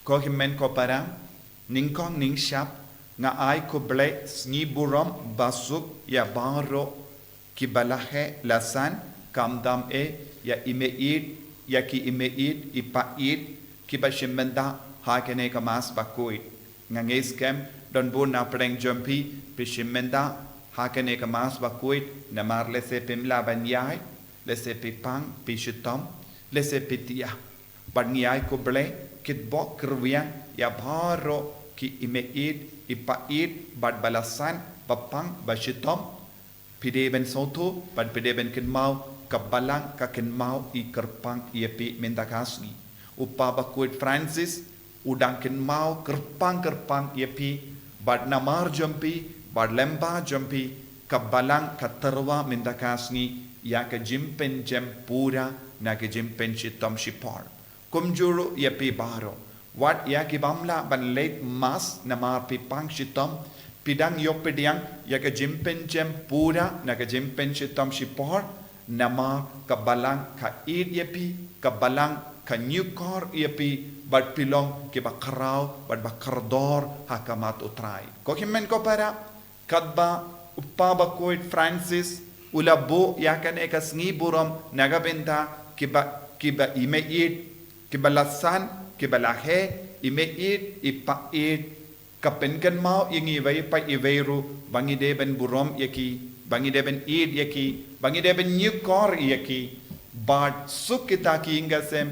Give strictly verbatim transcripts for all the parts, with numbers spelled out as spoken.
Ko hynmen ko para, nyngkong nyngshap, nga ai khublei sngi burom basuk ïa baroh kiba la heh la san, khamtam eh ïa i meiieid, ïa ki i meiieid, i paieid, kiba shim bynta ha kane ka Mass bakhuid. Nga ngeit skhem don bun na pdeng jong phi, phi shim bynta ha kane ka Mass bakhuid, namar lehse phim lah ban ïaid, lehse phi pang, phi shitom, lehse phi thiah. Bad ngi ai khublei kitbok kyrwiang ïa baroh ki i meiieid, i paieid, bad ba la san, ba pang, ba shitom. Phi dei ban sngewthuh bad phi dei ban kynmaw, ka Balang ka kynmaw i kyrpang ïa phi mynta ka sngi. U Kpa Bakhuid Francis u dang kynmaw kyrpang kyrpang ïa phi, bad namar jong phi, bad lyngba jong phi, ka Balang ka tyrwa mynta ka sngi ïa ka jingpynjem pura na ka jingpynshitom shipor. Kumjuh ruh ïa phi baroh. Wat ïa ki bym lah ban leit Mass namar phi pang shitom, phi dang ïoh pdiang ïa ka jingpynjem pura na ka jingpynshitom shipor, namar ka Balang ka ïeit ïa phi, ka Balang ka ñiewkor ïa phi, bad phi long kiba khraw bad ba kordor ha khmat U Trai. Ko hynmen ko para, katba u Kpa Bakhuid Francis u la buh ïa kane ka sngi burom na ka bynta kiba, kiba i meiieid, kiba la san, kiba la heh, i meiieid, i paieid, ka pynkynmaw ïa ngi iwei pa iwei ruh ba ngi dei ban burom ïa ki, ba ngi dei ban ïeit ïa ki, ba ngi dei ban ñiewkor ïa ki. Bad suk kita ki ïing ki sem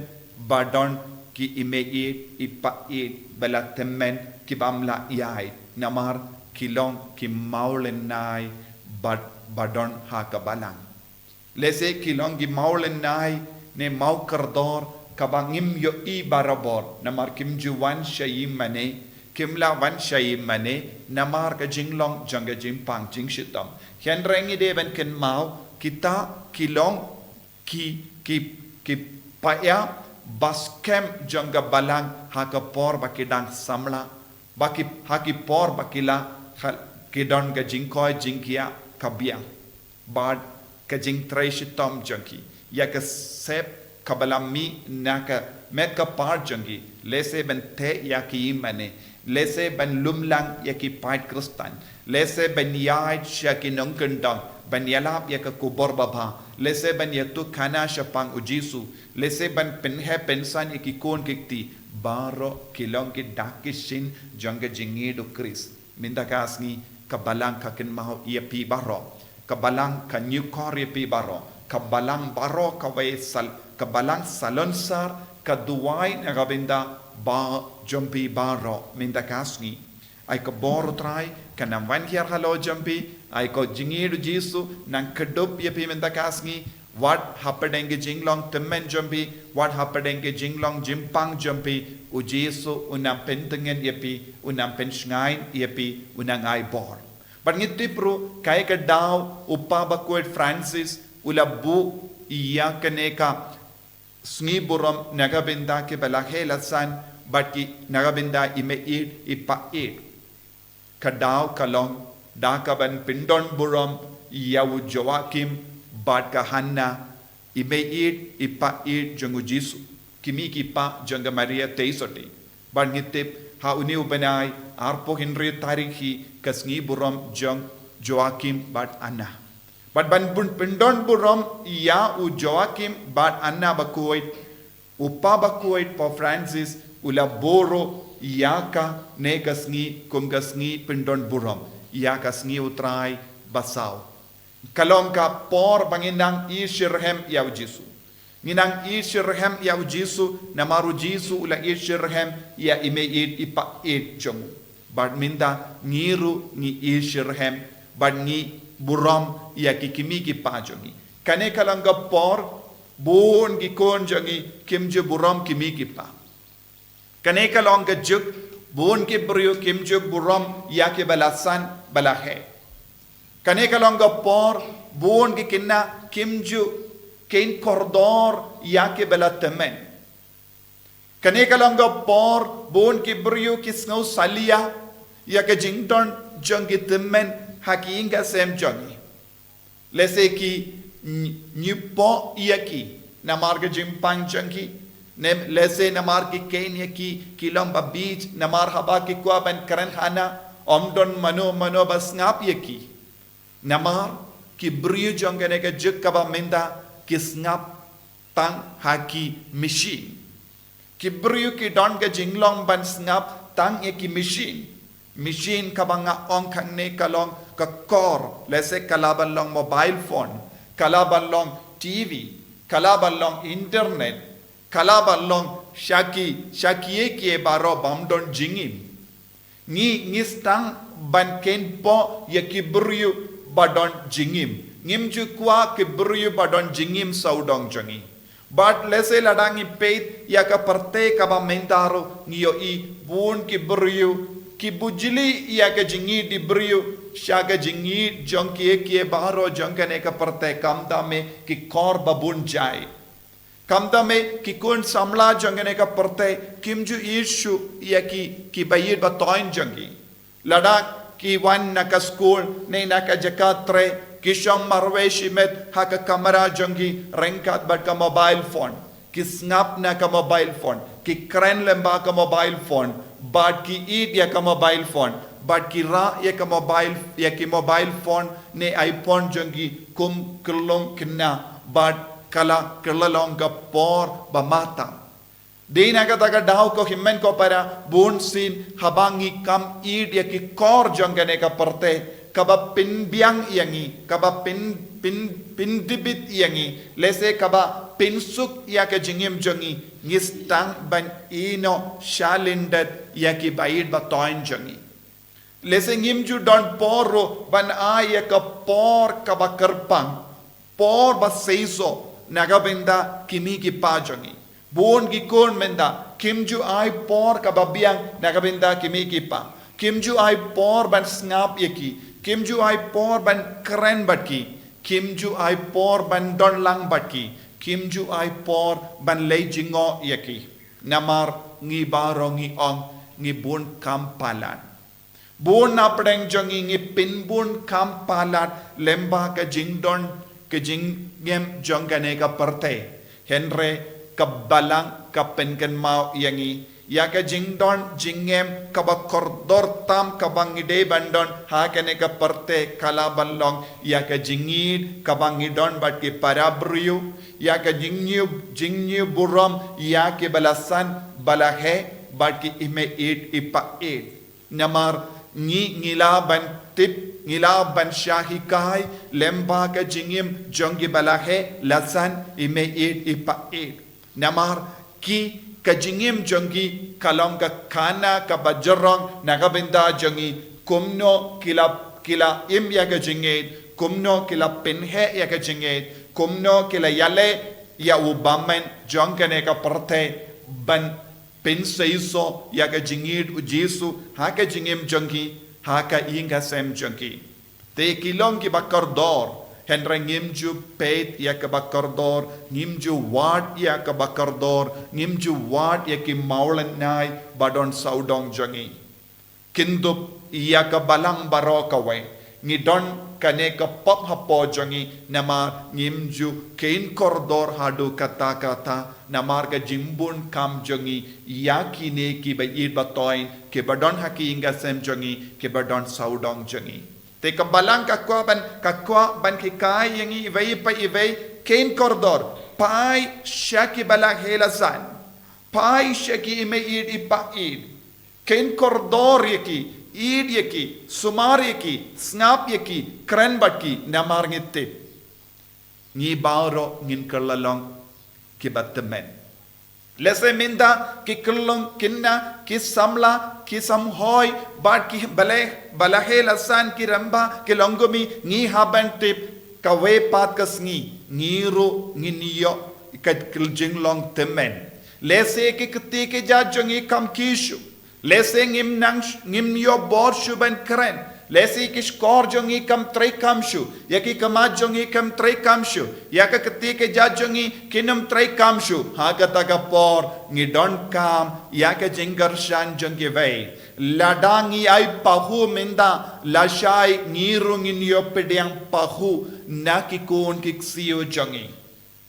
ba don ki i meiieid, i paieid ba la tymmen, ki bym lah ïaid, namar ki long ki mawlynnai ba, ba don ha ka Balang. Lehse ki long ki mawlynnai ne mawkordor kaba ngim ïohi barabor, namar kim ju wan sha ïingmane, kim lah wan sha ïingmane namar ka jinglong jong ka jingpang jingshitom. Hynrei ngi dei ban kynmaw, kita ki long ki, ki, ki paia ba skhem jong ka Balang ha ka por ba ki dang samla, ba ki, ha ki por ba ki la, ha, ki don ka jingkoit jingkhiah ka biang, bad ka jingtrei shitom jong ki ïa ka sep kaba la mih na ka met ka par jong ki, lehse ban teh ïa ki ïingmane, lehse ban lum lang ïa ki paid Khristan, lehse ban ïaid sha ki nongkyndong ban ïalap ïa ka khubor babha, lehse ban ïathuhkhana shaphang U Jisu, lehse ban pynheh pynsan ïa ki khun ki kti. Baroh ki long ki dak ki shin jong ka jingïeit U Khrist. Mynta ka sngi ka Balang ka kynmaw ïa phi baroh, ka Balang ka ñiewkor ïa phi baroh, ka Balang baroh kawei sal, ka Balang salonsar ka duwai na ka bynta ba jong phi baroh mynta ka sngi. Ai ka bor U Trai kan nang wan hiar halor jong phi, ai ka jingïeit U Jisu nang kdup ïa phi mynta ka sngi, wat hapdeng ki jinglong tymmen jong phi, wat hapdeng ki jinglong jingpang jong phi, U Jisu un nang pyntngen ïa phi, un nang pynshngaiñ ïa phi, un nang ai bor. Bad ngi tip ruh kaei ka daw u Kpa Bakhuid Francis u la buh ïa kane ka sngi burom na ka bynta kiba la heh la san, bad ki na ka bynta i meiieid i paieid. Ka daw ka long da kaban pyndon burom ïa u Joachim bad ka Hanna, i meiieid i paieid jong U Jisu, ki mei ki pa jong ka Maria Theisotti. Bad ngi tip ha une u bnai arphew hynriew tarik hi ka sngi burom jong Joachim bad Anna. Bad ban bun pyndon burom ïa u Joachim bad Anna Bakhuid, u Kpa Bakhuid Pope Francis u la buh ruh ïa kane ka sngi kum ka sngi pyndon burom ïa ka sngi U Trai basaw. Ka long ka por ba ngin nang ïeit shitrhem ïa U Jisu. Ngin nang ïeit shitrhem ïa U Jisu namar U Jisu u la ïeit shitrhem ïa i meiieid i paieid jong u. Bad mynta ngi ruh ngi ïeit shitrhem bad ngi burom ïa ki kmie ki kpa jong ngi. Kane ka long ka por bun ki khun jong ngi kim ju burom kmie ki kpa. Kane ka long ka juk bun ki briew kim ju burom ïa kiba la san ba la heh. Kane ka long ka por bun ki khynnah kim ju kheiñ kordor ïa kiba la tymmen. Kane ka long ka por bun ki briew ki sngew salia ïa ka jingdon jong ki tymmen ha ki ïing ki sem jong ngi. Lehse ki ñi-, ñiewpoh ïa ki namar ka jingpang jong ki. Ne lehse namar ki khein ïa ki, ki long ba bieit, namar haba ki kwah ban kren hana, ym don mano mano ba sngap ïa ki. Namar ki briew jong kane ka juk kaba mynta ki sngap tang ha ki machine. Ki briew ki don ka jinglong ban sngap tang ïa ki machine. Machine kaba nga ong hangne ka long ka kor, lehse ka lah ban long mobile phone, ka lah ban long T V, ka lah ban long internet, ka lah ban long sha ki, sha kiei kiei baroh bym don jingim. Ngi, ngi sdang ban khein pop ïa ki briew ba don jingim. Ngim ju kwah ki briew ba don jingim sawdong jong ngi. Bad lehse lada ngi peit ïa ka pyrthei kaba mynta ruh ngi ïohi bun ki briew ki bujli ïa ka jingïeit ki briew sha ka jingïeit jong kiei kiei baroh jong kane ka pyrthei, khamtam eh ki kor ba bun jait. Khamtam eh ki khun samla jong kane ka pyrthei kim ju ïeit shuh ïa ki, ki ba ïeit ba thoiñ jong ki. Lada ki wan na ka skul ne na ka jaka trei, ki shong marwei shimet ha ka kamra jong ki ryngkat bad ka mobile phone. Ki sngap na ka mobile phone, ki kren lyngba ka mobile phone, bad ki ïeit ïa ka mobile phone, bad ki rah ïa ka mobile, ïa ki mobile phone ne iPhone jong ki kum kyllung khynnah, bad ka la kylla long ka por ba matam. Dei na kata ka daw ko hynmen ko para, bunsien haba ngi kam ïeit ïa ki kor jong kane ka pyrthei, kaba pynbiang ïa ngi, kaba pyn, pyn, pyndibit ïa ngi, lehse kaba pynsuk ïa ka jingim jong ngi, ngi sdang ban ïehnoh shalyndet ïa ki ba ïeit ba thoiñ jong ngi. Lehse ngim ju don por ruh ban ai ïa ka por kaba kyrpang, por ba seisoh na ka bynta ki mei ki pa jong ngi. Bun ki khun mynta kim ju ai por kaba biang na ka bynta ki mei ki pa. Kim ju ai por ban sngap ïa ki, kim ju ai por ban kren bad ki, kim ju ai por ban don lang bad ki, kim ju ai por ban leit jngoh ïa ki. Namar ngi baroh ngi ong ngi bun kam palat. Bun na pdeng jong ngi ngi pynbun kam palat lyngba ka jingdon ka jingngem jong kane ka pyrthei. Hynrei ka Balang ka pynkynmaw ïa ngi ïa ka jingdon jingngem kaba kordor tam kaba ngi dei ban don ha kane ka pyrthei, ka lah ban long ïa ka jingïeit kaba ngi don bad ki para briew, ïa ka jingñiew, jingñiew burom ïa ki ba la san ba la heh bad ki i mei ïeit i pa ïeit. Namar ngi, ngi lah ban tip, ngi lah ban shah hikai lyngba ka jingim jong ki ba la heh, la san, i mei ïeit i pa ïeit. Namar ki, ka jingim jong ki ka long ka khana kaba jrong na ka bynta jong ngi, kumno ki la, ki la im ïa ka jingïeit, kumno ki la pynheh ïa ka jingïeit, kumno ki la ïaleh ïa u bymman jong kane ka pyrthei ban pynseisoh ïa ka jingïeit u Jisu ha ka jingim jong ki, ha ka ïing ka sem jong ki. Te ki long ki ba kordor, hynrei ngim ju peit ïa ka ba kordor, ngim ju wad ïa ka ba kordor, ngim ju wad ïa ki mawlynnai ba don sawdong jong ngi. Kyndup ïa ka Balang baroh kawei, ngi don kane ka pop hapoh jong ngi, namar ngim ju khein kordor haduh katta katta, namar ka jingbun kam jong ngi ïa kine ki ba ïeit ba thoiñ, ki ba don ha ki ïing ka sem jong ngi, ki ba don sawdong jong ngi. Te ka Balang ka kwah ban, ka kwah ban hikai ïa ngi iwei pa iwei, khein kordor, phai sha ki ba la heh la san, phai sha ki i mei ïeit i pa ïeit. Khein kordor ïa ki, ïeit ïa ki, sumar ïa ki, sngap ïa ki, kren bad ki, namar ngi tip ngi baroh ngin kylla long ki ba tymmen. Lehse mynta ki kyllung khynnah, ki samla, ki samhoi bad ki ba la, ba la heh la san, ki rangbah, ki longkmie, ngi hap ban tip kawei pat ka sngi ngi ruh ngin ïoh ka jinglong tymmen. Lehse ki kti ki jait jong ngi kam khie shuh. Lehse ngim nang, ngim ïoh bor shuh ban kren. Lehse ki shkor jong ngi kam treikam shuh, ïa ki khmat jong ngi kam treikam shuh, ïa ka kti ka jait jong ngi kin ym treikam shuh. Ha kata ka por ngi donkam ïa ka jingkyrshan jong kiwei. Lada ngi ai pahuh mynta, lashai ngi ruh ngin ïoh pdiang pahuh na ki khun ki ksiew jong ngi.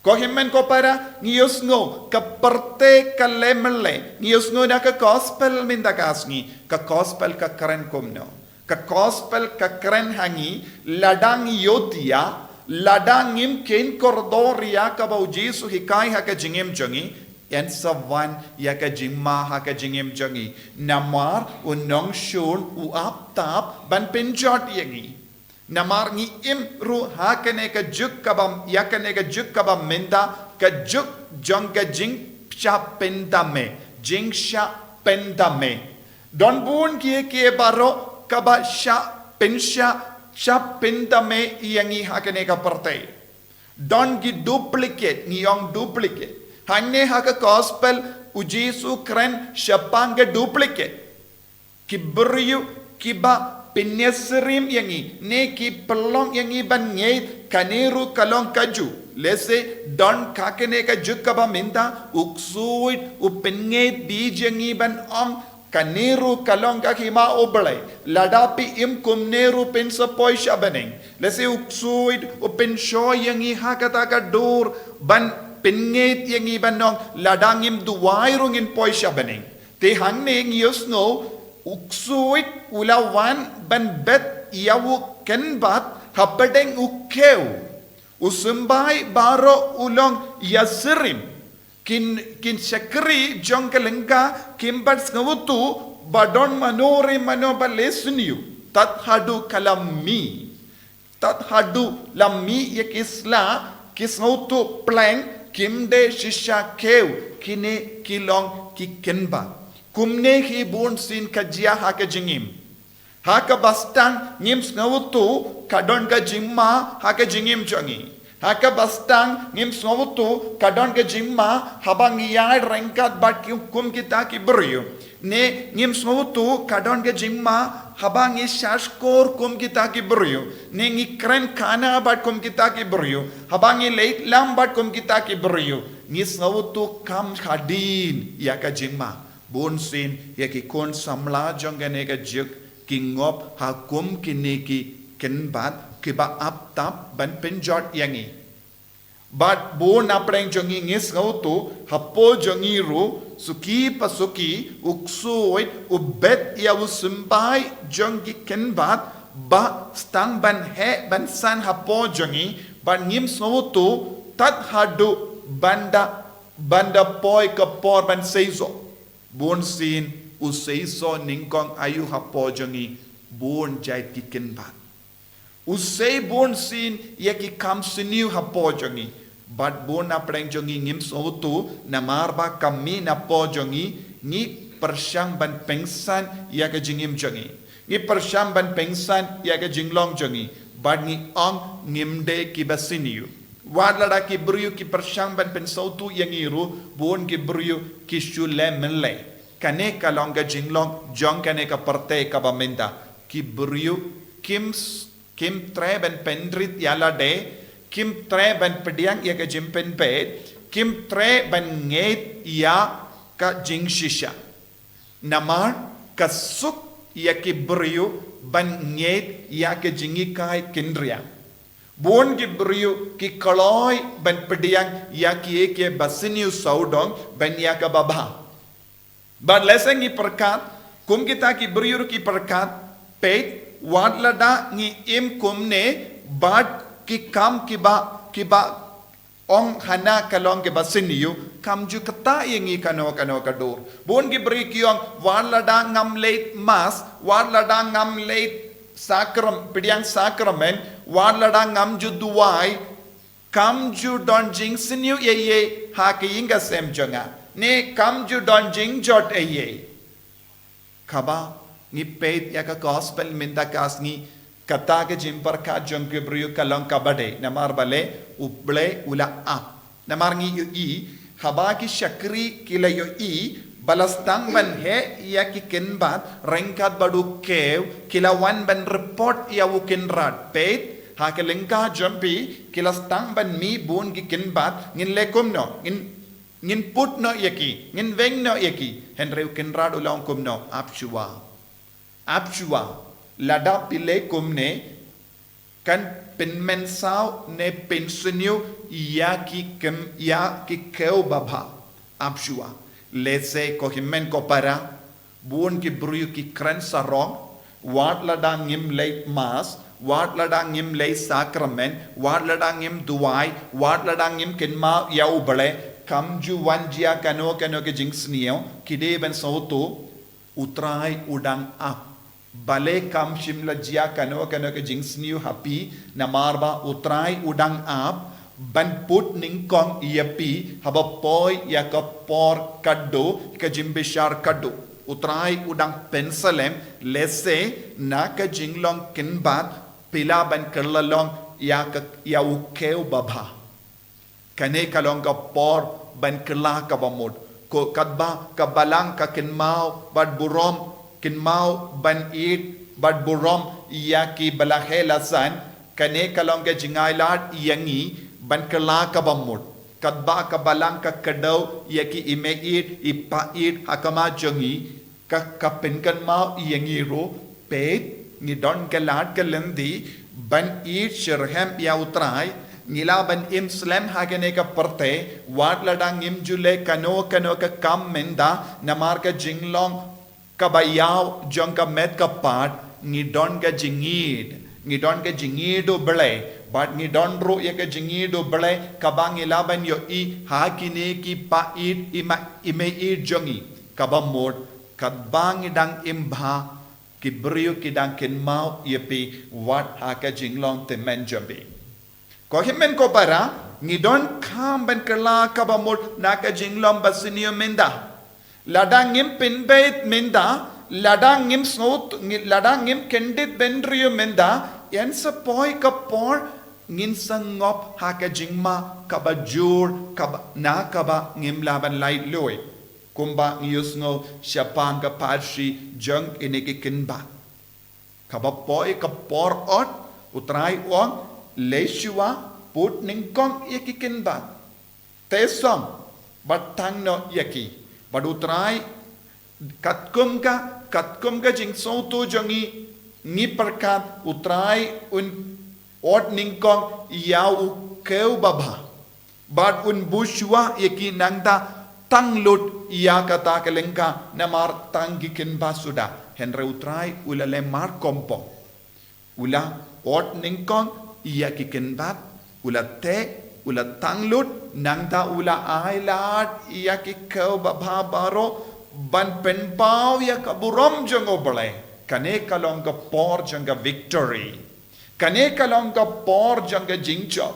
Ko hynmen ko para, ngi ïohsngew ka pyrthei ka leh mynleh, ngi ïohsngew na ka gospel mynta ka sngi, ka gospel ka kren kumno. Ka gospel ka kren ha ngi, lada ngi ïoh ïa, lada ngim kheiñ kordor ïa kaba u Jisu hikai ha ka jingim jong ngi, yn sa wan ïa ka jingma ha ka jingim jong ngi. Namar u nongshun u ap tap ban pynjot ïa ngi. Namar ngi im ruh ha kane ka juk kaba, ïa kane ka juk kaba mynta, ka juk jong ka jingshah pyndam eh, jingshah pyndam eh. Don bun kiei kiei baroh kaba shah pynshah, shah pyndam eh ïa ngi ha kane ka pyrthei. Don ki duplicate, ngi ong duplicate. Hangne ha ka gospel u Jisu kren shaphang ka duplicate. Ki briew kiba pynïasyriem ïa ngi, ne ki pynlong ïa ngi ban ngeit, kane ruh ka long kajuh. Lehse don ha kane ka juk kaba mynta, u ksuid u pynngeit beit ïa ngi ban ong, kane ruh ka long ka hima U Blei. Lada phi im kumne ruh phin sa poi sha bneng. Lehse u ksuid u pynshoi ïa ngi ha kata ka dur ban pynngeit ïa ngi ban ong, lada ngim duwai ruh ngin poi sha bneng. Te hangne ngi ïohsngew u ksuid u la wan ban bet ïa u kynbat hapdeng u khiew. U symbai baroh u long ïasyriem. Kin, kin shakri jong ka lyngkha kim pat sngewthuh ba don mano re mano ba leh syniew. Tad haduh ka la mih. Tad haduh la mih ïa ki sla, ki sngewthuh pleng, kim dei shisha khiew, kine ki long ki kynbat. Kumne hi bunsien ka jia ha ka jingim. Ha kaba sdang ngim sngewthuh ka don ka jingma ha ka jingim jong ngi. Ha kaba sdang ngim sngewthuh ka don ka jingma haba ngi ïaid ryngkat bad ki, kum kita ki briew. Ne ngim sngewthuh ka don ka jingma haba ngi shahshkor kum kita ki briew. Ne ngi kren khana bad kum kita ki briew. Haba ngi leit lam bad kum kita ki briew. Ngi sngewthuh kam hadien ïa ka jingma. Bunsien ïa ki khun samla jong kane ka juk ki ngop ha kum kine ki kynbat kiba ap tap ban pynjot ïa ngi. Bad bun na pdeng jong ngi ngi sngewthuh, hapoh jong ngi ruh, suki pa suki, u ksuid u bet ïa u symbai jong ki kynbat, ba sdang ban heh ban san hapoh jong ngi, bad ngim sngewthuh, tad haduh ban da, ban da poi ka por ban seisoh. Bunsien u seisoh nyngkong aïu hapoh jong ngi, bun jait ki kynbat. U sei bunsien ïa ki kam syniew hapoh jong ngi. Bad bun na pdeng jong ngi ngim sngewthuh, namar ba ka mih napoh jong ngi, ngi pyrshang ban pynsan ïa ka jingim jong ngi. Ngi pyrshang ban pynsan ïa ka jinglong jong ngi. Bad ngi ong ngim dei kiba syniew. Wat lada ki briew ki pyrshang ban pynsngewthuh ïa ngi ruh, bun ki briew ki shu leh mynleh. Kane ka long ka jinglong jong kane ka pyrthei kaba mynta. Ki briew kim s-, kim treh ban pynrit ïa lade, kim treh ban pdiang ïa ka jingpynbeit, kim treh ban ngeit ïa ka jingshisha. Namar ka suk ïa ki briew ban ngeit ïa ka jinghikai kynriang. Bun ki briew ki kloi ban pdiang ïa kiei kiei ba syniew sawdong ban ïa kaba bha. Bad lehse ngi pyrkhat, kum kita ki briew ki pyrkhat, peit, wat lada ngi im kumne, bad ki kam kiba, kiba ong hana ka long kiba syniew, kam ju ktah ïa ngi kano kano ka dur. Bun ki briew ki ong, wat lada ngam leit mass, wat lada ngam leit sakram-, pdiang sakramen, wat lada ngam ju duwai, kam ju don jingsniew ei ei ha ka ïing ka sem jong nga. Ne kam ju don jingjot ei ei. Kaba ngi peit ïa ka gospel mynta ka sngi, kata ka jingpyrkhat jong ki briew ka long kaba dei. Namar balei, U Blei u la ap. Namar ngi ïohi, haba ki shakri ki la ïohi ba la sdang ban heh ïa ki kynbat ryngkat bad u khiew, ki la wan ban report ïa u kynrad. Peit, ha ka lyngkha jong phi, ki la sdang ban mih bun ki kynbat, ngin leh kumno, ngin, ngin put noh ïa ki, ngin weng noh ïa ki. Hynrei u kynrad u la ong kumno, ap shuwa. Ap shuwa, lada phi leh kumne, kan pynmynsaw ne pynsniew ïa ki kem ïa ki kew babha. Ap shuwa. Lehse ko hynmen ko para, bun ki briew ki kren sarong, wat lada ngim leit mass, wat lada ngim leit sakramen, wat lada ngim duwai, wat lada ngim kynmaw ïa U Blei, kam ju wan jia kano kano ka jingsniew. Ki dei ban sngewthuh, U Trai u dang ap. Balei kam shym la jia kano kano ka jingsniew ha phi, namar ba U Trai u dang ap ban put nyngkong ïa phi, haba poi ïa ka por khatduh, ka jingbishar khatduh. U Trai u dang pynslem, lehse na ka jinglong kynbat, phi lah ban kylla long ïa ka, ïa u kew babha. Kane ka long ka por ban kylla kaba mut. Ko katba ka balang ka kynmaw bad burom, kynmaw ban ïeit bad burom ïa ki ba la heh la san, kane ka long ka jingailad ïa ngi ban kylla kaba mut. Katba ka balang ka kdew ïa ki i meieit i paeit ha khmat jong ngi, ka, ka pynkynmaw ïa ngi ruh, peit, ngi don ka lad ka lynti ban ïeit shitrhem ïa U Trai. Ngi lah ban im slem ha kane ka pyrthei, wat lada ngim ju leh kano kano ka kam mynta, namar ka jinglong kaba ïaw jong ka met ka phad. Ngi don ka jingïeit, ngi don ka jingïeit U Blei, bad ngi don ruh ïa ka jingïeit U Blei kaba ngi lah ban ïohi ha kine ki paeit i ma, i meieit jong ngi. Kaba mut, katba ngi dang im bha, ki briew ki dang kynmaw ïa phi wat ha ka jinglong tymmen jong phi. Ko hynmen ko para, ngi donkam ban kylla kaba mut na ka jinglong basniew mynta. Lada ngim pynbeit mynta, lada ngim sngewthuh, ngi, lada ngim kyndit bynriew mynta, yn sa poi ka por ngin sa ngop ha ka jingma kaba jur, kaba, na kaba ngim lah ban laitluid. Kumba ngi ïohsngew shaphang ka pharshi jong kine ki kynbat. Kaba poi ka por ot, U Trai u ong, leit shuwa, put nyngkong ïa ki kynbat. Te song, bad tang noh ïa ki. Bad U Trai, katkum ka, katkum ka jingsngewthuh jong ngi, ngi pyrkhat, U Trai un ot nyngkong ïa u kew babha. Bad un buh shuwa ïa ki nangta tang lut ïa kata ka lyngkha namar tang ki kynbat suda. Hynrei U Trai u la leh markongpong. U la ot nyngkong ïa ki kynbat, u la teh, u la tang lut, nangta u la ailad ïa ki kew babha baroh ban pynpaw ïa ka burom jong U Blei. Kane ka long ka por jong ka victory. Kane ka long ka por jong ka jingjop.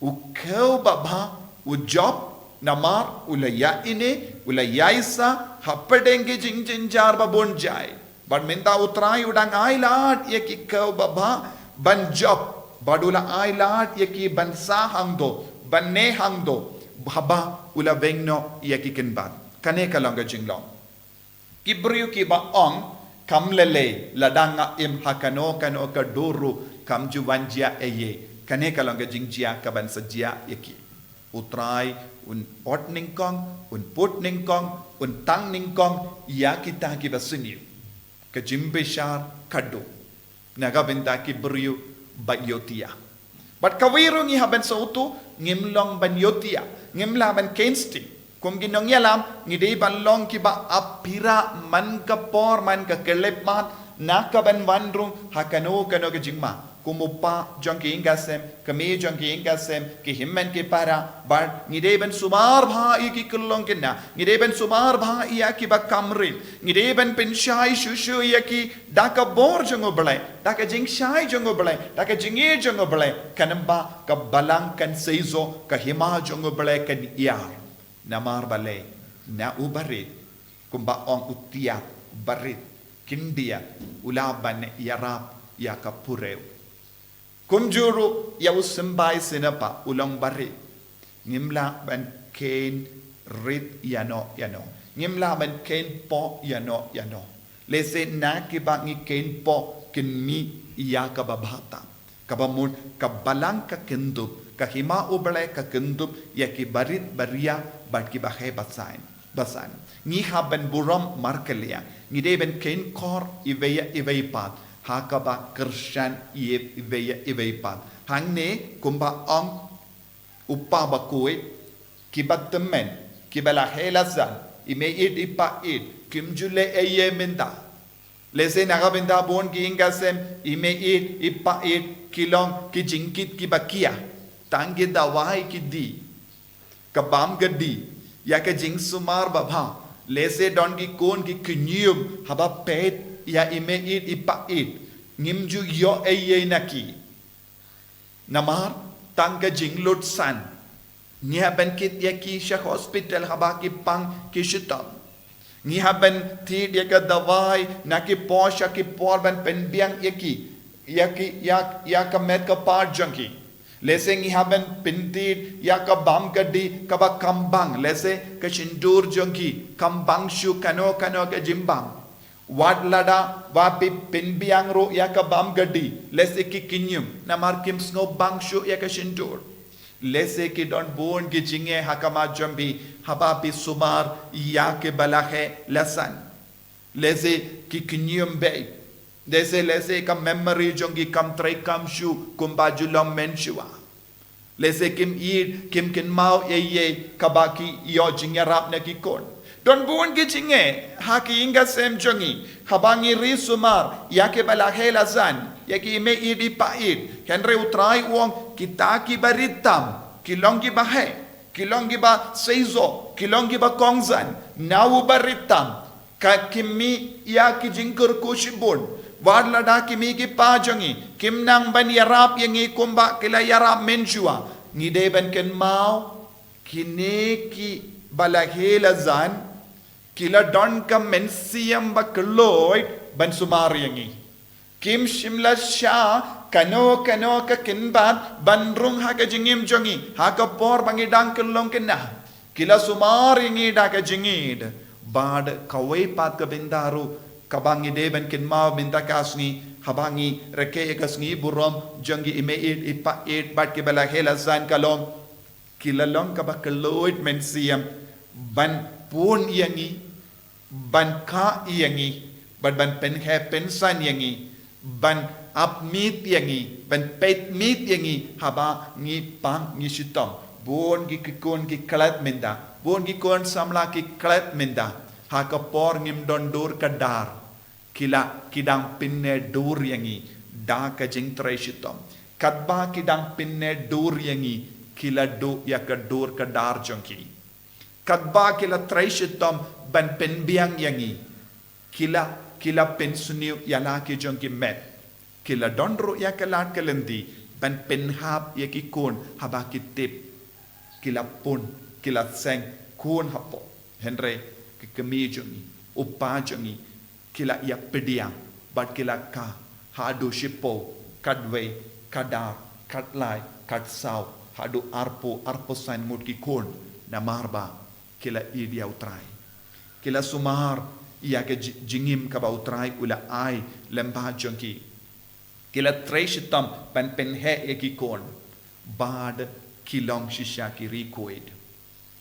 U kew babha, u jop, namar, u la ïa ine, u la ïa isa, hapdeng ki jingjynjar ba bun jai. Bad mynta U Trai u dang ailad ïa ki kew babha, ban jop, bad u la ailad ïa ki ban sah hangto, ban neh hangto, haba u la weng noh ïa ki kynbat. Kane ka long ka jinglong. Ki briew kiba ong, kam lei lei, lada nga im ha kano kano ka dur ruh, kam ju wan jia ei ei. Kane ka long ka jingjia kaban sa jia ïa ki. U Trai, un ot nyngkong, un put nyngkong, un tang nyngkong, ïa kita kiba sniew. Ka jingbishar khatduh. Na ka bynta ki briew ba ïohthiah. Bad kawei ruh ngi hap ban sngewthuh, ngim long ban ïohthiah, ngim lah ban keiñ sting. Kum ki nongïalam, ngi dei ban long kiba ap phira man ka por, man ka khyllipmat, na kaban wan rung ha kano kano ka jingma. Kum u pa jong ki ïing ka sem, kmie jong ki ïing ka sem, ki hynmen ki para, bad ngi dei ban sumar bha ïa ki khyllung khynnah, ngi dei ban sumar bha ïa kiba kam rit, ngi dei ban pynshai shuh shuh ïa ki da ka bor jong U Blei, da ka jingshai jong U Blei, da ka jingïeit jong U Blei, khnang ba ka balang kan seisoh, ka hima jong U Blei kan ïar. Namar balei, na u barit, kumba ong u thiah barit, khyndiat, u lah ban ïarap ïa ka phurew. Kumjuh ruh ïa u symbai synpha, u long barit. Ngim lah ban khein rit ïano ïano. Ngim lah ban khein poh ïano ïano. Lehse na kiba ngi khein poh kin mih ïa kaba bha tam. Kaba mut ka balang ka kyndup, ka hima U Blei ka kyndup ïa ki barit baria bad kiba heh basan. Basan. Ngi hap ban burom markylliang. Ngi dei ban khein khor iwei ïa iwei pat. Ha kaba kyrshan iwei ïa iwei pat. Hangne kumba ong u pa bakhuid, kiba tymmen, kiba la heh la san, i meiieid i paiieid, kim ju leh ei ei mynta. Lehse na ka bynta bun ki ïing ki sem, i meiieid i paiieid, ki long ki jingkit kiba khia. Tang ki dawai ki die. Ka bam ka die, ïa ka jingsumar babha. Lehse don ki khun ki khñium, haba peit ïa i meiieid i paiieid, ngim ju ïoh ei ei na ki. Namar tang ka jinglut san. Ngi hap ban kit ïa ki sha hospital haba ki pang ki shitom. Ngi hap ban thied ïa ka dawai na ki por sha ki por ban pynbiang ïa ki, ïa ki, ïa, ïa ka met ka phad jong ki. Lehse ngi hap ban pynthied ïa ka bam ka die kaba kham bang. Lehse ka shyntur jong ki kham bang shuh kano kano ka jingbam. Wat lada ba phi pynbiang ruh ïa ka bam ka die, lehse ki khñium, namar kim sngew bang shuh ïa ka shyntur. Lehse ki don bun ki jingeh ha khmat jong phi, haba phi sumar ïa kiba la heh la san. Lehse ki khñium beit. Lehse, lehse ka memory jong ki kam trei kam shuh kumba ju long mynshuwa. Lehse kim ïeit, kim kynmaw ei ei kaba ki ïoh jingïarap na ki khun. Don bun ki jingeh ha ki ïing ki sem jong ngi, haba ngi ri sumar ïa kiba la heh la san, ïa ki meiieid i paiieid. Hynrei U Trai u ong, kita kiba rit tam, ki long kiba heh, ki long kiba seisoh, ki long kiba kongsan na uba rit tam. Ka khmih ïa ki jingkyrkhu shibun. Wat lada ki mei ki pa jong ngi kim nang ban ïarap ïa ngi kumba ki la ïarap mynshuwa, ngi dei ban kynmaw, kine kiba la heh la san, ki la don ka mynsiem ba kylluid ban sumar ïa ngi. Kim shym la shah kano kano ka kynbat ban rung ha ka jingim jong ngi, ha ka por ba ngi dang khyllung khynnah. Ki la sumar ïa ngi da ka jingïeit. Bad kawei pat ka bynta ruh kaba ngi dei ban kynmaw mynta ka sngi, haba ngi rakhe ïa ka sngi burom jong ki meiieid i paiieid bad kiba la heh la san, ka long, ki la long kaba kylluid mynsiem ban pun ïa ngi, ban kha ïa ngi, bad ban pynheh pynsan ïa ngi, ban ap miet ïa ngi, ban peit miet ïa ngi haba ngi pang ngi shitom. Bun ki khun ki klet mynta, bun ki khun samla ki klet mynta, ha ka por ngim don dur ka dar, ki la, ki dang pynneh dur ïa ngi da ka jingtrei shitom. Katba ki dang pynneh dur ïa ngi, ki la duh ïa ka dur ka dar jong ki. Katba ki la trei shitom ban pynbiang ïa ngi, ki la, ki la pynsniew ïa la ki jong ki met. Ki la don ruh ïa ka lad ka lynti ban pynhap ïa ki khun haba ki tip. Ki la pun, ki la seng khun hapoh. Hynrei ki kmie jong ngi, u pa jong ngi, ki la ïa pdiang bad ki la kha haduh shiphew, khatwei, khatar, khatlai, khatsaw, haduh arphew, arphew san ngut ki khun, namar ba ki la ïeit ïa U Trai. Ki la sumar ïa ka ji-, jingim kaba U Trai u la ai lem bad jong ki. Ki la trei shitom ban pynheh ïa ki khun, bad ki long shisha ki riewkhuid.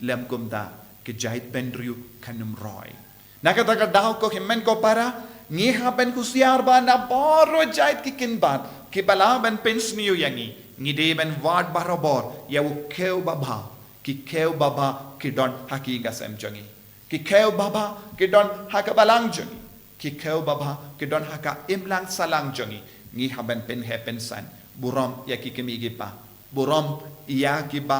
Lym kumta, ka jaitbynriew kan ym roi. Na kata ka daw, ko hynmen ko para, ngi hap ban husiar ba na baroh jait ki kynbat kiba lah ban pynsniew ïa ngi, ngi dei ban wad barabor ïa u khiew babha. Ki khiew babha ki don ha ki ïing ki sem jong ngi. Ki khiew babha ki don ha ka balang jong ngi. Ki khiew babha ki don ha ka imlang sahlang jong ngi. Ngi hap ban pynheh pynsan burom ïa ki kmie ki kpa. Burom ïa kiba,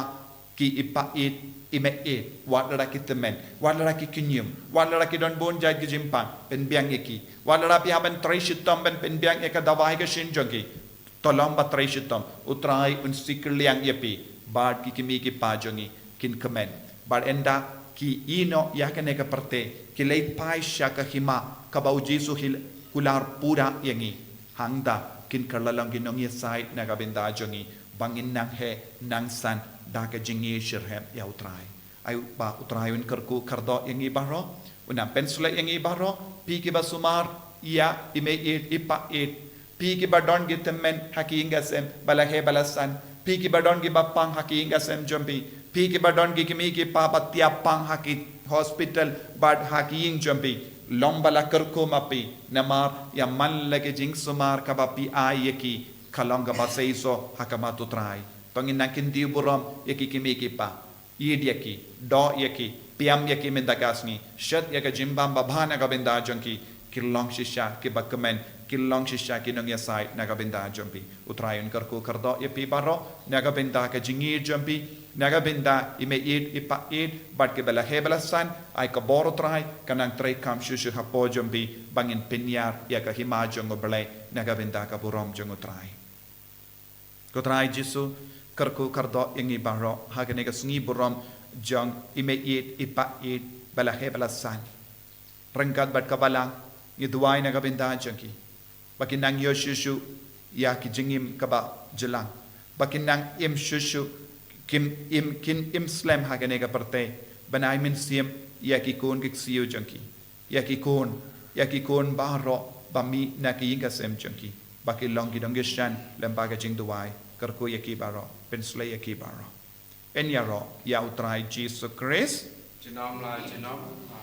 ki i paieit, i meieit, wat lada ki tymmen, wat lada ki khñium, wat lada ki don bun jait ki jingpang, pynbiang ïa ki. Wat lada phi hap ban trei shitom ban pynbiang ïa ka dawai ka shin jong ki, to long ba trei shitom, U Trai un siew kylliang ïa phi bad ki kmie ki kpa jong ngi kin kmen. Bad ynda ki ïehnoh ïa kane ka pyrthei, ki leit phai sha ka hima kaba U Jisu u la kular pura ïa ngi, hangta kin kylla long ki nongïasaid na ka bynta jong ngi, ba ngin nang heh nang san da ka jingïeit shitrhem ïa U Trai. Ai ba U Trai un kyrkhu kyrdoh ïa ngi baroh, un nang pynshlur ïa ngi baroh, phi kiba sumar ïa i meieit i paieit, phi kiba don ki tymmen ha ki ïing ki sem ba la heh ba la san, phi kiba don kiba pang ha ki ïing ki sem jong phi, phi kiba don ki kmie ki kpa ba thiah pang ha ki hospital bad ha ki ïing jong phi, long ba la kyrkhu ma phi, namar ïa man la ka jingsumar kaba phi ai ïa ki, ka long kaba seisoh ha khmat U Trai. To ngin nang kyntiew burom ïa ki kmie ki kpa. Ïeit ïa ki, doh ïa ki, pynïap ïa ki mynta ka sngi, shet ïa ka jingbam babha na ka bynta jong ki, ki long shisha kiba kmen, ki long shisha ki nongïasaid na ka bynta jong phi. U Trai un kyrkhu kyrdoh ïa phi baroh na ka bynta ka jingïeit jong phi, na ka bynta i mei ïeit i pa ïeit bad kiba la heh ba la san. Ai ka bor U Trai ka nang treikam shuh shuh hapoh jong phi, ba ngin pynïar ïa ka hima jong U Blei na ka bynta ka burom jong U Trai. Ko Trai Jisu, kyrkhu kyrdoh ïa ngi baroh ha kane ka sngi burom jong i mei ïeit i pa ïeit ba la heh ba la san. Ryngkat bad ka balang ngi duwai na ka bynta jong ki, ba kin nang ïoh shuh shuh ïa ki jingim kaba jylliew, ba kin nang im shuh shuh, kin im, kin im slem ha kane ka pyrthei. Bnai Mynsiem ïa ki khun ki ksiew jong ki, ïa ki khun, ïa ki khun baroh ba mih na ki ïing ka sem jong ki, ba ki long ki nongkyrshan lem bad ka jingduwai. Kyrkhu ïa ki baroh, pynshlei ïa ki baroh. Yn ïaroh ïa U Trai Jisu Khrist. Junom la junom.